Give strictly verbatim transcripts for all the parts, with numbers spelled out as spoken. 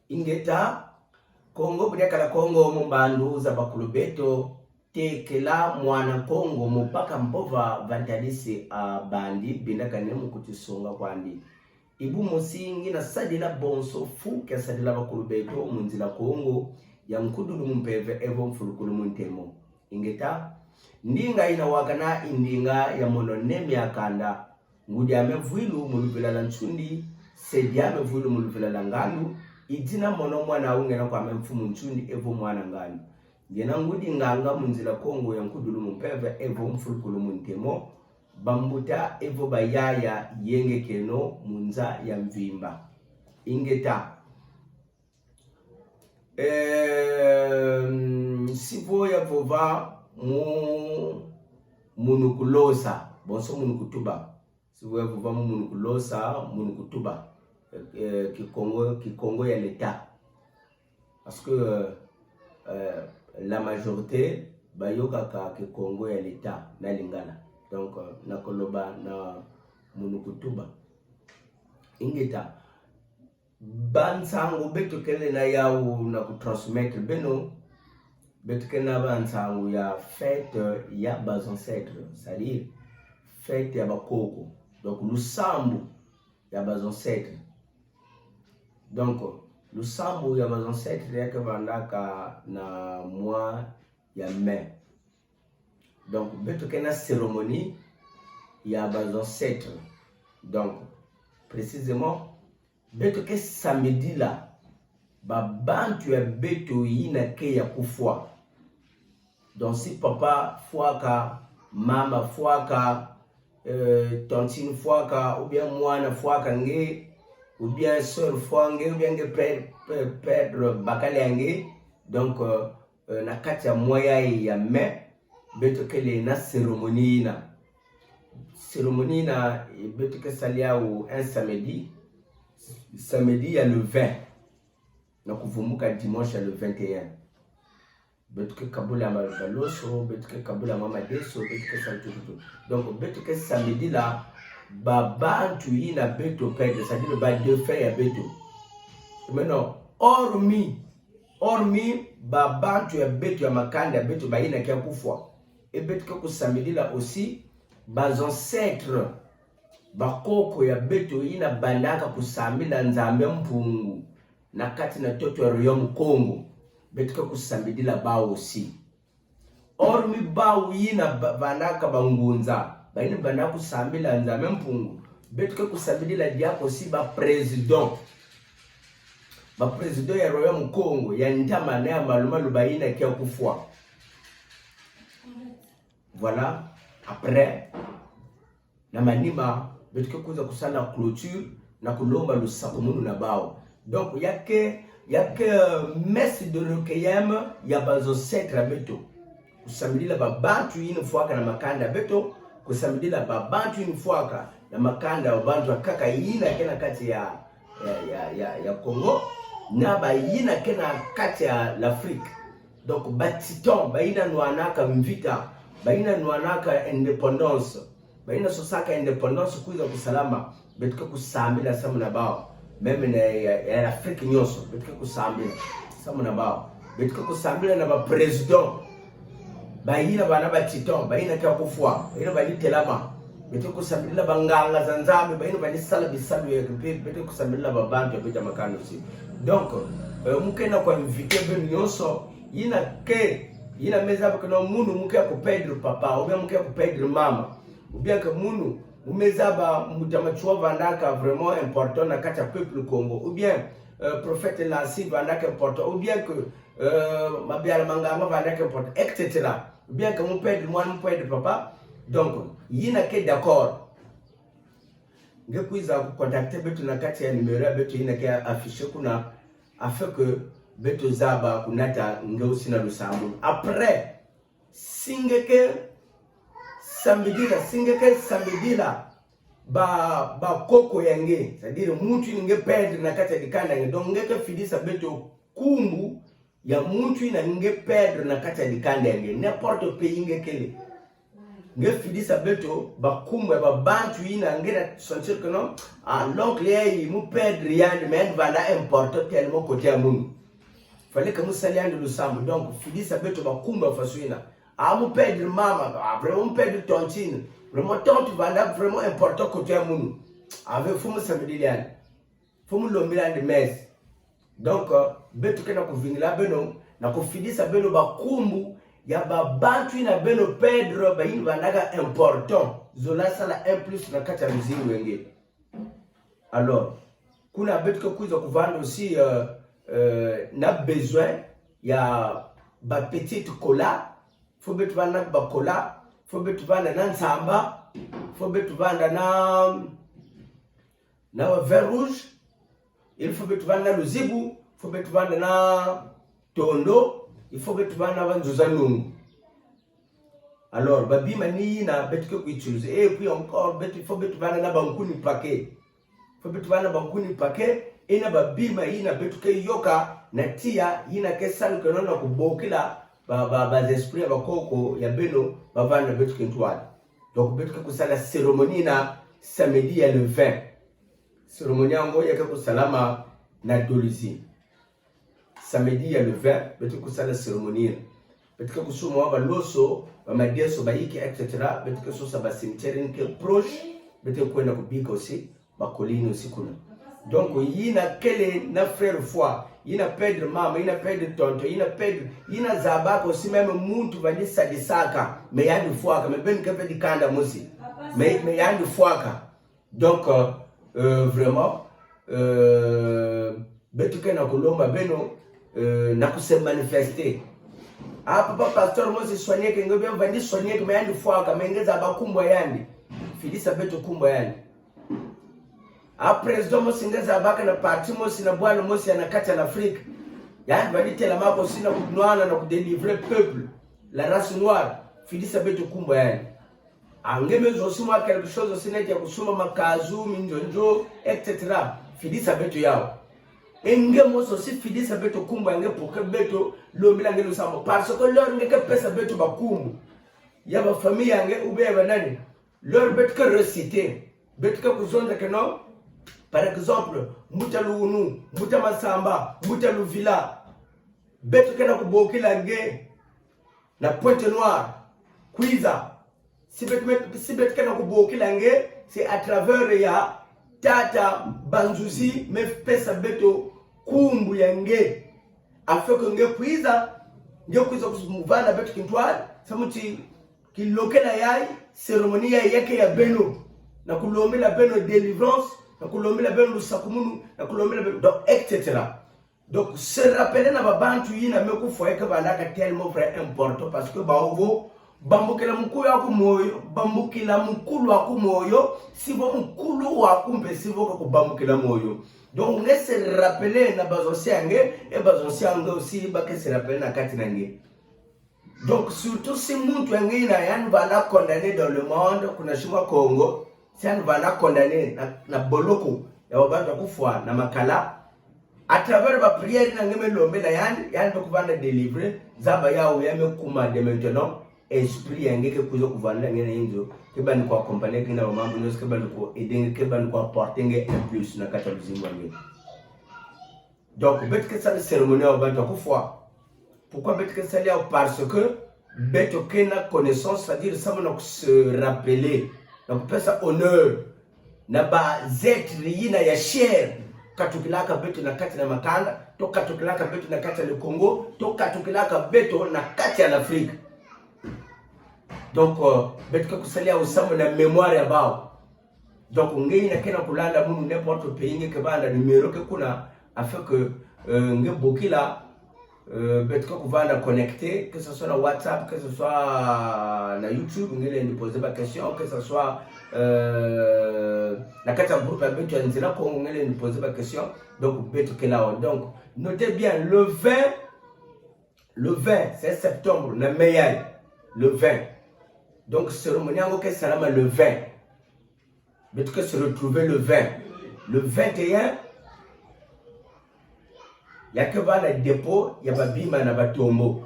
Ingeta, Kongo, bu diakala Kongo mu mbandu za bakulu beto, tekela mwana Kongo mu baka mpova va ntadisi a bandi, bindakane mu kuti songa kwandi. Ibu mosi ngina sadila bonso fu kia sadila bakulu beto mu nzila Kongo ya nkudulu mu mpeve evo mfulukulu mu ntemo. Ingeta, ndinga ina wakana i ndinga ya mono ne mia kanda. Ngudi ame vuilu mu luvila la Nsundi, se diame vuilu mu luvila la Ngandu, i dina mono mwana ungena kwame mfumu Nsundi evo mwana Ngandu. Ngena ngudi nganga mu nzila Kongo ya nkudulu mu mpeve evo mfulukulu mu ntemo, bambuta evo bayaya yengekeno mu nza ya mvimba. Ingeta. Em, si vo ya vova mu, munu kulosa, bonso munu kutuba. Si vo ya vova mu, munu kulosa, munu kutuba. Eh, eh, Kikongo, Kikongo ya l'État. Parce que, euh, euh, la majorité bayokaka Kikongo ya l'État na Lingala. Donc, euh, nakoloba na munu kutuba. Ingeta. Bansangu beto kele na yau na kutransmettre beno, beto kele na bansangu ya fête ya ba ancêtres, c'est-à-dire fête ya bakoko. Donc, lusambu ya ba ancêtres. Donc, lusambu ya ba ancêtres ya ke vandaka na mois ya mai. Donc, beto ke na cérémonie ya ba ancêtres. Donc, précisément, beto ke sambidila babantu ya beto yina ke ya kufwa. Donc, si papa fwaka, mama fwaka, euh, tantine fwaka, ou bien mwana fwaka nge, ou bien sœur fwa nge, ou bien nge pè-, pè-, perdre bakala ya nge. Donc, euh, euh, na kati ya mois ya mai, beto kele na cérémonie yina. Cérémonie yina, eh, beto ke sala yau un samedi, samedi ya le vingt. Na kuvumbuka dimanche ya le vingt et un. Beto ke kabula ma-, baloso, beto ke kabula mamadeso, beto ke sala tututu. Donc, beto ke sambidila babantu yina beto perdre, c'est-à-dire ba défunt ya beto. Maintenant, hormis, hormis babantu ya beto ya makanda ya beto bayina ke ya kufwa, e beto ke kusambidila aussi ba ancêtres, bakoko ya beto yina bandaka kusambila Nzambi Mpungu na kati na ntoto ya Royaume Kongo, beto ke kusambidila bawu aussi. Hormis bawu yina ba-, bandaka bangunza, bayina bandaka kusambila Nzambi Mpungu, beto ke kusambidila diaka aussi ba président. Ba président ya Royaume Kongo, ya ntama na ya malumalu bayina ke ya kufwa. Voilà. Après, na manima, beto ke kwiza kusala clôture na kulomba lusakumunu na bawu. Donc, ya ke, ya ke, euh, messe de requiem ya ba ancêtres ya beto. Kusambidila babantu yina fwaka na makanda ya beto, kusambidila babantu yina fwaka na makanda ya bantu ya nkaka yina ke na kati ya, ya, ya, ya, ya Kongo, na bayina ke na kati ya l'Afrique. Donc, ba titans, bayina nwanaka mvita, bayina nwanaka indépendance, bayina sosaka indépendance kwiza kusalama, beto ke kusambila samu na bawu. Même na ya, ya l'Afrique nyonso, beto ke kusambila samu na bawu. Beto ke kusambila na ba président, bayina bana ba titans, bayina ke ya kufwa, bayina bani telama. Beto ke kusambila banganga za Nzambi, bayina bani sala bisalu ya kimpe, beto ke kusambila babantu ya beto ya makanda aussi. Donc, euh, mu ke na ku inviter beno nyonso, yina ke, yina me zaba que non, munu mu ke ya kuperdre papa, ou bien mu ke ya kuperdre mama, ou bien que munu, mu me zaba mbuta Matsoua vandaka vraiment important na kati ya peuple Kongo, ou bien, euh, prophète Lassi vandaka important, ou bien que, euh, Mabiala Ma Nganga vandaka important, et cetera. Ou bien que mu perdre mwana, mu perdre papa. Donc, yina ke d'accord, nge kwiza kucontacter beto na kati ya numéro ya beto yina ke affiché kuna, afin que beto zaba kunata nge aussi na lusambulu. Après, si nge ke sambidila, si nge ke sambidila ba, bakoko ya nge, c'est-à-dire muntu yina nge perdre na kati ya dikanda ya nge. Donc, nge ke fidisa beto nkumbu ya muntu yina nge perdre na kati ya dikanda ya nge, n'importe pays nge kele. Nge fidisa beto, bakumbu ya babantu yina, nge na sentir que non, ah, l'oncle yayi, mu perdre yandi, mais yandi vanda important tellement côté ya munu. Fallait que mu sali yandi lusambu. Donc, fidisa beto bakumbu ya façon yina. Ah, mu perdre mama, ah, vraiment mu perdre tantine. Vraiment tante vanda vraiment important côté ya munu. Avec, faut mu sambidila yandi. Faut mu lombila yandi messe. Donc, euh, beto ke na kuvingila beno, na kufidisa beno bakumbu ya babantu yina beno perdre, bayina vandaka important. Zola sala un plus na kati ya luzingu ya nge. Alors, kuna beto ke kwiza kuvanda aussi, euh, euh, na besoin ya ba petite cola. Faut beto vanda na ba cola. Faut beto vanda na nsamba. Faut beto vanda na, na ba vin rouge. Il faut beto vanda na luzibu. Faut beto vanda na tondo. Il faut beto vanda na ba nzuza nungu. Alors, babima ni yina beto ke ku utiliser. Et puis encore, beto, faut beto vanda na bankuni paquet. Faut beto vanda na bankuni paquet, et na babima yina beto ke yoka na tiya, yina ke sala que non na kubokila ba, ba, ba esprit ya bakoko ya beno, bavanda na beto kintwadi. Donc, beto ke kusala cérémonie na samedi ya le vingt. Cérémonie yango ya ke kusalama na Dolisie. Samedi ya le vingt, beto ke kusala cérémonie. Beto ke kusumba baloso, ba madeso, ba yiki, et cetera. Beto ke sosa ba cimetière yina ke proche, beto ke kwenda kubika aussi, bakole yina aussi kuna. Donc, yina kele na frère fwa, yina perdre mama, yina perdre tonton, yina perdre, yina zabaka aussi même muntu vandi sadisaka, mais yandi fwaka, mais beno ke perdre kanda mosi. Mais, mais yandi fwaka. Donc, euh, euh, vraiment, euh, beto ke na kulomba beno, euh, na ku se manifester. Ah, papa pasteur, mosi soigneke, nge bia vandi soigneke, mais yandi fwaka, mais nge zaba kumbu ya yandi. Fidisa beto kumbu ya yandi. Ah, président mosi nge zabaka na parti mosi na bwala mosi ya na kati ya l'Afrique. Yandi vandi telamaka aussi na kunwana, na kudélivrer peuple, la race noire. Fidisa beto kumbu ya yandi. Ah, nge me zosi mwa quelque chose aussi neti ya kusumba makazu, minjonjo, et cetera. Fidisa beto yawu. E nge mosi aussi fidisa beto kumbu ya nge pour que beto lombila nge lusambu. Parce que l'heure nge ke pesa beto bakumbu ya ba famille ya nge ou bien ba nani, l'heure beto ke réciter, beto ke kuzonza que non, par exemple, mbuta Lunu, mbuta Masamba, mbuta Luvila, beto ke na kubokila nge na Pointe-Noire, kwiza. Si beto me, si beto ke na kubokila nge, c'est à travers ya tata Banzuzi me pesa beto kumbu ya nge. Afin que nge kwiza, nge kwiza kuzumuva na beto kintwadi, samu ti kilokela yayi, cérémonie yayi ya ke ya beno. Na kulombila beno délivrance, na kulombila beno lusakumunu, na kulombila beno, donc, et cetera. Donc, se rappeler na babantu yina me kufwa ya ke vandaka tellement vrai important parce que bawu vo bambukila mukulu aku moyo, bambukila mukulu aku moyo, si vo mukulu aku mpe si vo ka kubambukila moyo. Donc, nge se rappeler na bazosi ya nge, et bazosi ya nge aussi ba ke se rappeler na kati na nge. Donc, surtout si muntu ya nge yina yandi vanda condamné dans le monde, kuna shima Kongo, si yandi vanda condamné na, na boloko ya babantu ya kufwa na makala, à travers ba prière yina nge me lombela yandi, yandi kuvanda délivré, zaba yawu ya me kuma de maintenant, esprit ya nge ke kwiza kuvanda nge na inzo, ke bani ku accompagner nge na ba mambu nyonso, ke bani ku aider nge, ke bani ku apporter nge un plus na kati ya luzingu ya nge. Donc, beto ke sala cérémonie ya babantu ya kufwa. Pourquoi beto ke sala yawu? Parce que beto ke na connaissance, c'est-à-dire samu na ku se rappeler, na kupesa honneur na ba êtres yina ya cher katukilaka beto na kati na makanda, to katukilaka beto na kati ya le Congo, to katukilaka beto na kati ya l'Afrique. Donc, euh, beto ke kusala yawu samu na mémoire ya bawu. Donc, nge yina ke na kulanda munu n'importe pays nge ke vanda, numéro ke kuna, afin que, euh, nge bokila, euh, beto ke kuvanda connecté, que ce soit na WhatsApp, que ce soit na YouTube, nge lendi poser ba question, que ce soit, euh, na kati ya groupe ya beto ya Nzila Kongo, nge lendi poser ba question. Donc, beto kele awa. Donc, notez bien, le vingt, le vingt, c'est septembre, na mai yayi, le vingt. Donc, cérémonie yango ke salama le vingt. Beto ke se retrouver le vingt. Le vingt et un, ya ke vanda dépôt ya babima na ba tombeau.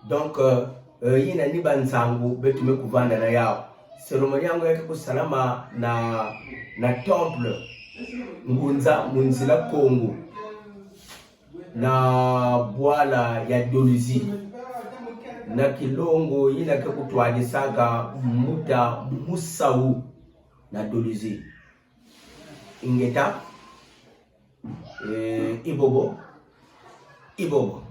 Donc, euh, Eh, yina ni bansangu beto me kuvanda na yau. Cérémonie yango yake kusalama na, na temple ngunza mu nzila Kongo, na bwala ya Dolisie, na kilongo yina ke kutwadisaka mbuta Musau na Dolisie. Ingeta, eh, ibobo, ibobo.